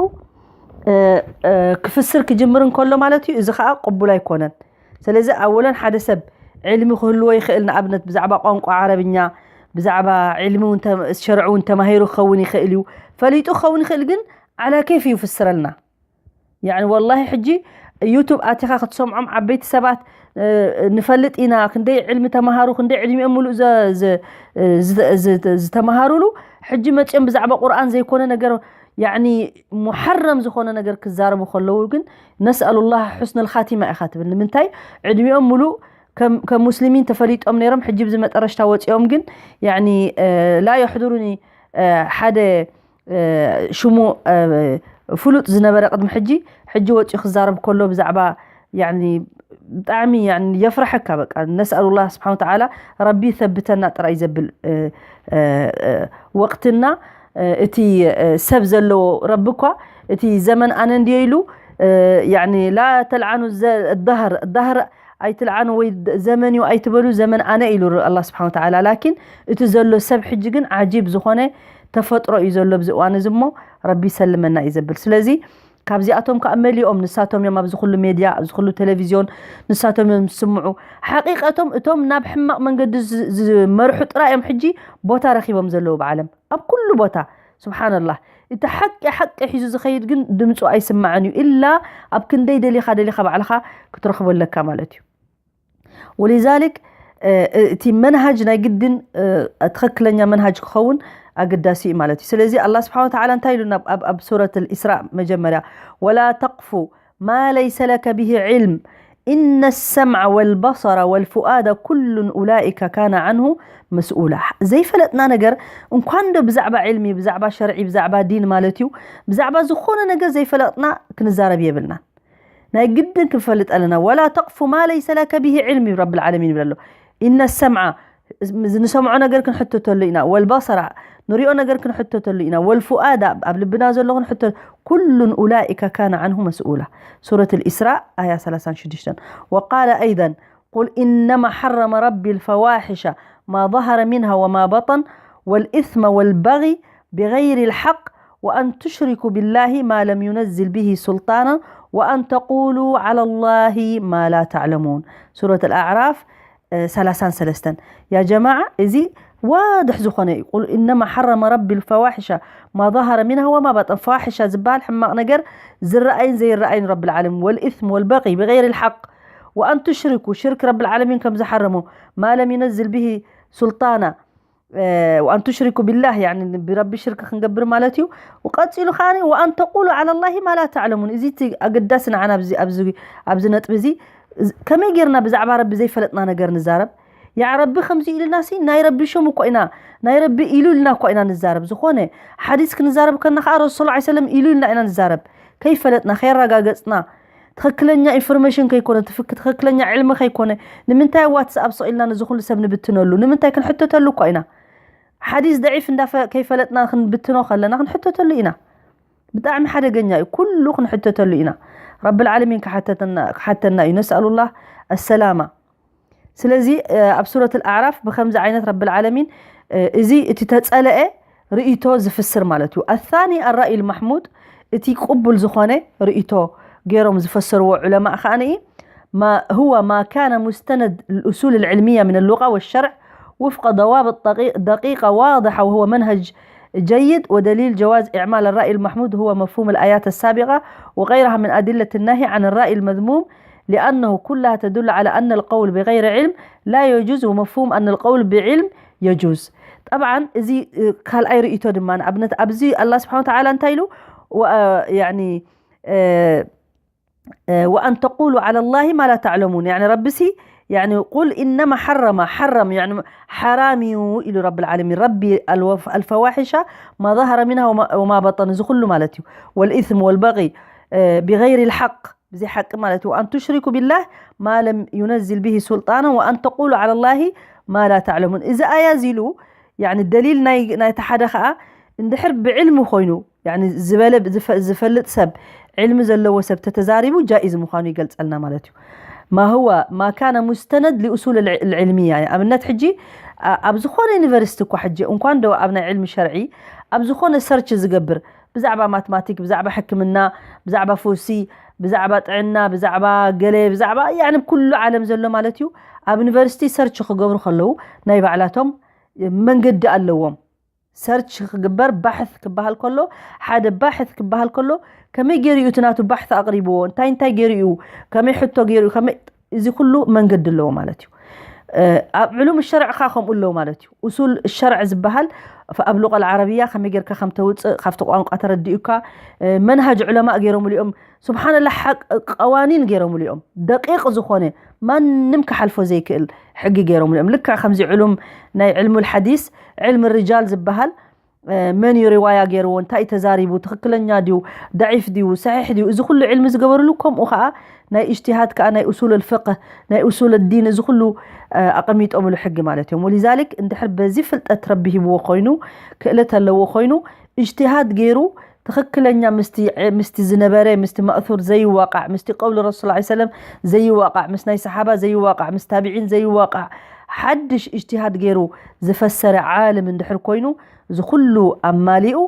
ክፍስር ክጅምር እንከሎ ማለት እዩ። እዚ ከዓ ቅቡል ኣይኮነን። ስለዚ ኣወለን ሓደ ሰብ ዕልሚ ክህልዎ ይኽእል። ንኣብነት ብዛዕባ ቋንቋ ዓረብኛ፣ ብዛዕባ ዕልሚ እውን ተ- ሸርዒ እውን ተማሂሩ ክኸውን ይኽእል እዩ። ፈሊጡ ክኸውን ይኽእል፣ ግን ዓላ ኬፍ እዩ ፍስረልና። ያኒ ወላሂ ሕጂ ዩቱብ ኣቲኻ ክትሰምዖም ዓበይቲ ሰባት ንፈልጥ ኢና፣ ክንደይ ዕልሚ ተማሃሩ፣ ክንደይ ዕድሚኦም ሙሉእ ዝተማሃሩሉ፣ ሕጂ መፂኦም ብዛዕባ ቁርኣን ዘይኮነ ነገር፣ ያኒ ሙሐረም ዝኾነ ነገር ክዛረቡ ከለዉ ግን ነስኣሉላህ ሑስነል ኻቲማ ኢኻ ትብል። ንምንታይ ዕድሚኦም ሙሉእ ከም ሙስሊሚን ተፈሊጦም ነይሮም፣ ሕጂ ብዚ መጠረሽታ ወፂኦም ግን ያኒ ላ የሕዱሩኒ ሓደ ሽሙ ፍሉጥ ዝነበረ ቅድሚ ሕጂ፣ ሕጂ ወፂኡ ክዛረብ ከሎ ብዛዕባ ያኒ ብጣዕሚ ያኒ የፍረሐካ። በቃ ነስኣሉላህ ስብሓን ወተዓላ ረቢ ይሰብተና ጥራይ ዘብል ወቅትና፣ እቲ ሰብ ዘለዎ ረቢ እኳ እቲ ዘመን ኣነ እንድየ ኢሉ ያኒ ላ ተልዓኑ ዳህር ዳህር ኣይትልዓኑ ወይ ዘመን እዩ ኣይትበሉ፣ ዘመን ኣነ ኢሉ ኣላ ስብሓን ወተዓላ። ላኪን እቲ ዘሎ ሰብ ሕጂ ግን ዓጂብ ዝኾነ ተፈጥሮ እዩ ዘሎ ኣብዚ እዋን እዚ እሞ ረቢ ይሰልመና እዩ ዘብል። ስለዚ ካብዚኣቶም ከዓ መሊኦም ንሳቶም እዮም ኣብዚ ኩሉ ሜድያ፣ ኣብዚ ኩሉ ቴሌቪዝዮን ንሳቶም እዮም ዝስምዑ። ሓቂቀቶም እቶም ናብ ሕማቕ መንገዲ ዝመርሑ ጥራይ እዮም ሕጂ ቦታ ረኪቦም ዘለዉ ብዓለም ኣብ ኩሉ ቦታ። ስብሓንላህ፣ እቲ ሓቂ ሓቂ ሒዙ ዝኸይድ ግን ድምፁ ኣይስማዕን እዩ። ኢላ ኣብ ክንደይ ደሊኻ ደሊኻ ባዕልኻ ክትረኽቦ ኣለካ ማለት እዩ። ወሊዛሊክ እቲ መንሃጅ ናይ ግድን ትኽክለኛ መንሃጅ ክኸውን ኣገዳሲ እዩ ማለት እዩ። ስለዚ ኣላ ስብሓን ወተዓላ እንታይ ኢሉና ኣብ ሱረት ልእስራእ መጀመርያ፣ ወላ ተቅፉ ማ ለይሰ ለከ ብሂ ዕልም ኢነ ሰምዐ ወልበሰረ ወልፉኣደ ኩሉን ኡላኢከ ካነ ዓንሁ መስኡላ። ዘይፈለጥና ነገር እንኳን ዶ ብዛዕባ ዕልሚ፣ ብዛዕባ ሸርዒ፣ ብዛዕባ ዲን ማለት እዩ፣ ብዛዕባ ዝኾነ ነገር ዘይፈለጥና ክንዛረብ የብልናን። ናይ ግድን ክንፈልጥ ኣለና። ወላ ተቅፉ ማ ለይሰ ለከ ብሂ ዕልም እዩ ረብል ዓለሚን ይብል ኣሎ። ኢነ ሰምዓ ንሰምዖ ነገር ክንሕተተሉ ኢና፣ ወልበሰራ ንሪኦ ነገር ክንሕተተሉ ኢና፣ ወልፉኣዳ ኣብ ልብና ዘሎ ክንሕተ ኩሉን ኡላኢከ ካነ ዓንሁ መስኡላ። ሱረት ልእስራእ ኣያ ሰላሳን ሽዱሽተን። ወቃለ ኣይደን ቁል ኢነማ ሓረመ ረቢ ልፈዋሒሸ ማ ظهر منها وما بطن والإثم والبغي بغير الحق وأن تشركوا بالله ما لم ينزل به سلطانا وأن تقولوا على الله ما لا تعلمون. ሱረት ኣልኣዕራፍ ሰላሳን ሰለስተን። ያ ጀማዓ፣ እዚ ዋድሕ ዝኾነ እዩ። ቁል ኢነማ ሓረመ ረቢ ልፈዋሒሻ ማ ظهر منها وما بطن። ፋሒሻ ዝበሃል ሕማቕ ነገር ዝረኣይን ዘይረኣይን ረቢ ልዓለሚን፣ ወልኢስም ወልበቂ ብገይሪ ልሓቅ ወኣን ቱሽሪኩ፣ ሽርክ ረቢ ልዓለሚን ከም ዝሓረሞ፣ ማ ለም ዩነዝል ብሂ ሱልጣና፣ ወኣን ቱሽሪኩ ቢላህ፣ ያኒ ብረቢ ሽርክ ክንገብር ማለት እዩ። ቀፂሉ ከዓ ወኣን ተቁሉ ዓላ ላሂ ማ ላ ተዕለሙን። እዚ እቲ ኣገዳሲ ንዓና ኣብዚ ነጥቢ እዚ፣ ከመይ ጌርና ብዛዕባ ረቢ ዘይፈለጥና ነገር ንዛረብ? ያ ረቢ ከምዚ ኢሉና ሲ ናይ ረቢ ሽም እኮ ኢና፣ ናይ ረቢ ኢሉ ኢልና እኮ ኢና ንዛረብ። ዝኾነ ሓዲስ ክንዛረብ ከና ከዓ ረሱል ሰለላሁ ዐለይሂ ወሰለም ኢሉ ኢልና ኢና ንዛረብ። ከይፈለጥና ከየረጋገፅና ትኽክለኛ ኢንፎርሜሽን ከይኮነ፣ ትኽክለኛ ዕልሚ ከይኮነ፣ ንምንታይ ዋትስኣፕ ስቕ ኢልና ነዚ ኩሉ ሰብ ንብትነሉ? ንምንታይ ክንሕተተሉ እኮ ኢና። ሓዲስ ደዒፍ እንዳ ከይፈለጥና ክንብትኖ ከለና ክንሕተተሉ ኢና። ብጣዕሚ ሓደገኛ እዩ። ኩሉ ክንሕተተሉ ኢና። ረብል ዓለሚን ክሓተና እዩ። ነስኣሉላህ ኣሰላማ። ስለዚ ኣብ ሱረት ኣልኣዕራፍ ብከምዚ ዓይነት ረብል ዓለሚን እዚ እቲ ተጸለአ ርእይቶ ዝፍስር ማለት እዩ። ኣሳኒ ኣራእይ ልማሕሙድ፣ እቲ ቅቡል ዝኾነ ርእይቶ ገይሮም ዝፈሰርዎ ዑለማእ ከኣ ንኢ ما هو ما كان مستند الأصول العلمية من اللغة والشرع وفق ضوابط دقيقة واضحة وهو منهج جيد ودليل جواز إعمال الرأي المحمود هو مفهوم الآيات السابقة وغيرها من أدلة النهي عن الرأي المذموم لأنه كلها تدل على أن القول بغير علم لا يجوز ومفهوم أن القول بعلم يجوز. طبعا እዚ ካልኣይ ርእይቶ ድማ ንኣብነት ኣብዚ ኣላ ስብሓን ወተዓላ እንታይ ኢሉ ያኒ وأن تقولوا على الله ما لا تعلمون። يعني ربسي يعني قل إنما حرم حرم يعني حرامي إلى رب العالمين ربي الفواحش ما ظهر منها وما بطن እዚ ኩሉ ማለት እዩ والإثم والبغي بغير الحق ብዘይ ሓቂ ማለት እዩ وأن تشركوا بالله ما لم ينزل به سلطانا وأن تقولوا على الله ما لا تعلمون። እዚ ኣያ እዚ ኢሉ ያኒ ደሊል ናይ ናይቲ ሓደ ኸኣ እንድሕር ብዕልሚ ኮይኑ ያኒ ዝበለ ዝፈልጥ ሰብ ዕልሚ ዘለዎ ሰብ ተተዛሪቡ ጃኢዝ ምዃኑ ይገልጸልና ማለት እዩ። ما هو ما كان مستند لأصول العلمية. يعني ኣብነት ሕጂ ኣብ ዝኾነ ዩኒቨርሲቲ እኳ ሕጂ እንኳን ዶ ኣብ ናይ ዕልሚ ሸርዒ ኣብ ዝኾነ ሰርች ዝገብር ብዛዕባ ማትማቲክ፣ ብዛዕባ ሕክምና፣ ብዛዕባ ፈውሲ፣ ብዛዕባ ጥዕና፣ ብዛዕባ ገለ ብዛዕባ ያኒ ኩሉ ዓለም ዘሎ ማለት እዩ። ኣብ ዩኒቨርሲቲ ሰርች ክገብሩ ከለዉ ናይ ባዕላቶም መንገዲ ኣለዎም። ሰርች ክግበር ባሕት ክበሃል ከሎ ሓደ ባሕት ክበሃል ከሎ ከመይ ገይሩ እዩ እቲ ናቱ ባሕት ኣቕሪብዎ፣ እንታይ እንታይ ገይሩ እዩ፣ ከመይ ሕቶ ገይሩ እዩ፣ ከመይ እዚ ኩሉ መንገዲ ኣለዎ ማለት እዩ። ኣብ ዕሉም ሸርዕካ ከምኡ ኣለዎ ማለት እዩ። ኡሱል ሸርዕ ዝበሃል ኣብ ሉቀል ዓረብያ ከመይ ጌርካ ከም ተውፅእ ካብቲ ቋንቋ ተረዲኡካ መንሃጅ ዑለማእ ገይሮምሉ እዮም። ስብሓንላ ሓቅ ቀዋኒን ገይሮምሉ እዮም። ደቂቕ ዝኾነ ማንም ክሓልፎ ዘይክእል ሕጊ ገይሮምሉ እዮም። ልክዕ ከምዚ ዕሉም ናይ ዕልሙል ሓዲስ ዕልሚ ርጃል ዝበሃል መን እዩ ሪዋያ ገይርዎ፣ እንታይ እዩ ተዛሪቡ፣ ትኽክለኛ ድዩ፣ ደዒፍ ድዩ፣ ሰሒሕ ድዩ፣ እዚ ኩሉ ዕልሚ ዝገበርሉ ከምኡ ከዓ ናይ እጅትሃድ ከዓ ናይ ኡሱል ልፍቅህ ናይ ኡሱል ዲን እዚ ኩሉ ኣቐሚጦምሉ ሕጊ ማለት እዮም። ወሊዛሊክ እንድሕር በዚ ፍልጠት ረቢ ሂብዎ ኮይኑ ክእለት ኣለዎ ኮይኑ እጅትሃድ ገይሩ ትኽክለኛ ምስቲ ዝነበረ ምስቲ መእሱር ዘይዋቃዕ ምስቲ ቀውሊ ረሱል ላ ሰለም ዘይዋቃዕ ምስ ናይ ሰሓባ ዘይዋቃዕ ምስ ታቢዒን ዘይዋቃዕ ሓድሽ እጅትሃድ ገይሩ ዝፈሰረ ዓልም እንድሕር ኮይኑ እዚ ኩሉ ኣማሊኡ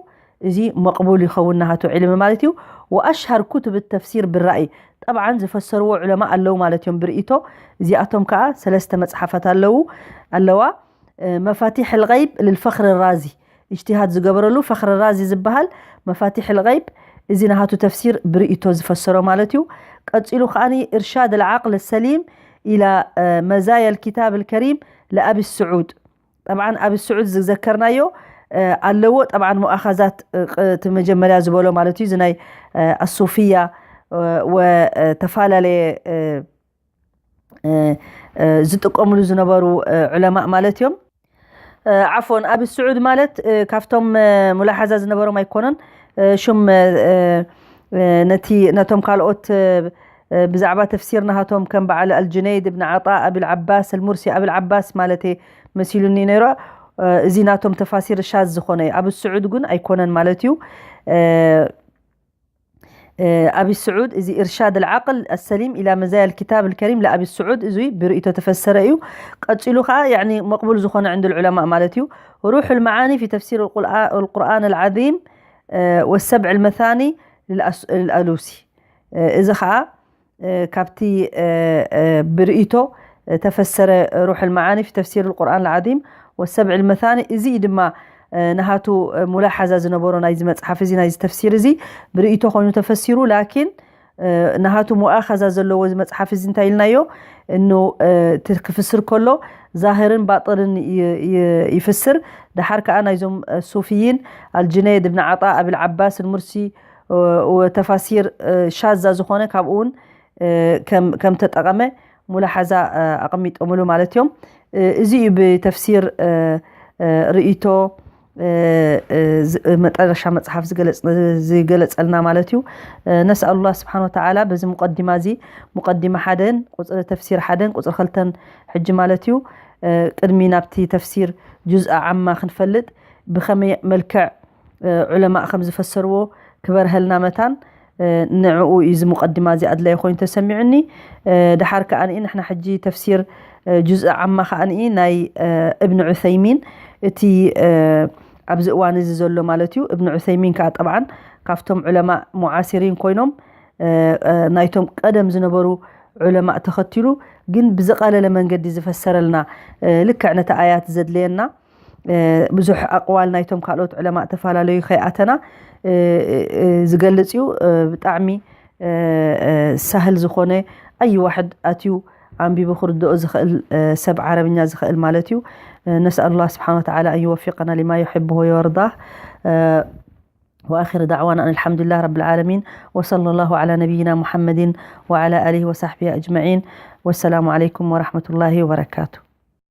እዚ መቕቡል ይኸውን ናሃቱ ዕልሚ ማለት እዩ። ወኣሽሃር ኩቱብ ተፍሲር ብራእይ ጠብዓን ዝፈሰርዎ ዑለማ ኣለዉ ማለት እዮም ብርእይቶ። እዚኣቶም ከዓ ሰለስተ መፅሓፋት ኣለዉ ኣለዋ። መፋቲሕ ልቀይብ ልልፈኽሪ ራዚ እጅትሃድ ዝገበረሉ ፈኽሪ ራዚ ዝበሃል መፋቲሕ ልቀይብ እዚ ናሃቱ ተፍሲር ብርእይቶ ዝፈሰሮ ማለት እዩ። ቀፂሉ ከዓኒ እርሻድ ልዓቅል ሰሊም ኢላ መዛያ ልኪታብ ልከሪም ለኣቢ ስዑድ ጠብዓን ኣብ ስዑድ ዝዘከርናዮ ኣለዎ። ጠብዓን ሙኣኸዛት እቲ መጀመርያ ዝበሎ ማለት እዩ እዚ ናይ ኣሱፍያ ወተፈላለየ ዝጥቀምሉ ዝነበሩ ዑለማእ ማለት እዮም። ዓፎን ኣብ ስዑድ ማለት ካብቶም ሙላሓዛ ዝነበሮም ኣይኮነን ሽም ነቲ ነቶም ካልኦት ብዛዕባ ተፍሲር ናሃቶም ከም በዓል ኣልጁነይድ እብን ዓጣ ኣብልዓባስ ኣልሙርሲ ኣብልዓባስ ማለት መሲሉኒ ነይሩ። እዚ ናቶም ተፋሲር ሻዝ ዝኾነ እዩ። ኣብ ስዑድ ግን ኣይኮነን ማለት እዩ። ኣብ ስዑድ እዚ ኢርሻድ ልዓቅል ኣሰሊም ኢላ መዛያ ልኪታብ ልከሪም ለኣብ ስዑድ እዚ ብርእይቶ ተፈሰረ እዩ። ቀፂሉ ከዓ ያኒ መቅቡል ዝኾነ ዕንድ ልዑለማእ ማለት እዩ። ሩሕ ልመዓኒ ፊ ተፍሲር ልቁርኣን ልዓዚም ወሰብዕ ልመታኒ ልኣሉሲ እዚ ከዓ ካብቲ ብርእይቶ ተፈሰረ ሩሕ ልመዓኒ ፊ ተፍሲር ልቁርኣን ልዓዚም ወሰብዕ ልመታኒ እዚ ድማ ናሃቱ ሙላሓዛ ዝነበሮ ናይዚ መፅሓፍ እዚ ናይዚ ተፍሲር እዚ ብርእይቶ ኮይኑ ተፈሲሩ ላኪን ናሃቱ ሙኣኸዛ ዘለዎ እዚ መፅሓፍ እዚ እንታይ ኢልናዮ እኑ ክፍስር ከሎ ዛህርን ባጥርን ይፍስር። ደሓር ከዓ ናይዞም ሱፊይን ኣልጅነይድ እብን ዓጣ ኣብልዓባስ ልሙርሲ ተፋሲር ሻዛ ዝኾነ ካብኡ እውን ከም ተጠቐመ ሙላሓዛ ኣቐሚጦምሉ ማለት እዮም። እዚ እዩ ብተፍሲር ርእይቶ መጠረሻ መፅሓፍ ዝገለፀልና ማለት እዩ። ነስኣሉላ ስብሓን ወተዓላ በዚ ሙቀዲማ እዚ ሙቀዲማ ሓደን ቁፅሪ ተፍሲር ሓደን ቁፅሪ ክልተን ሕጂ ማለት እዩ ቅድሚ ናብቲ ተፍሲር ጁዝኣ ዓማ ክንፈልጥ ብኸመይ መልክዕ ዑለማእ ከም ዝፈሰርዎ ክበርሀልና መታን ንዕኡ እዩ እዚ ሙቀዲማ እዚ ኣድላይ ኮይኑ ተሰሚዑኒ። ድሓር ከኣ ንኢ ንሕና ሕጂ ተፍሲር ጁዝእ ዓማ ከኣ ንኢ ናይ እብን ዑሰይሚን እቲ ኣብዚ እዋን እዚ ዘሎ ማለት እዩ። እብን ዑሰይሚን ከኣ ጠብዓን ካብቶም ዑለማእ ሙዓሲሪን ኮይኖም ናይቶም ቀደም ዝነበሩ ዑለማእ ተኸቲሉ ግን ብዝቐለለ መንገዲ ዝፈሰረልና ልክዕ ነቲ ኣያት ዘድለየና ብዙሕ ኣቕዋል ናይቶም ካልኦት ዕለማእ ተፈላለዩ ከይኣተና ዝገልፅ እዩ። ብጣዕሚ ሳህል ዝኾነ ኣይ ዋሕድ ኣትዩ ኣንቢቡ ክርድኦ ዝኽእል ሰብ ዓረብኛ ዝኽእል ማለት እዩ። ነስኣል ላህ ስብሓን ወተዓላ ኣን ይወፊቀና ሊማ ዩሕብሁ ወየርዳህ። وآخر دعوانا أن الحمد لله رب العالمين، وصلى الله على نبينا محمد وعلى آله وصحبه أجمعين، والسلام عليكم ورحمة الله وبركاته.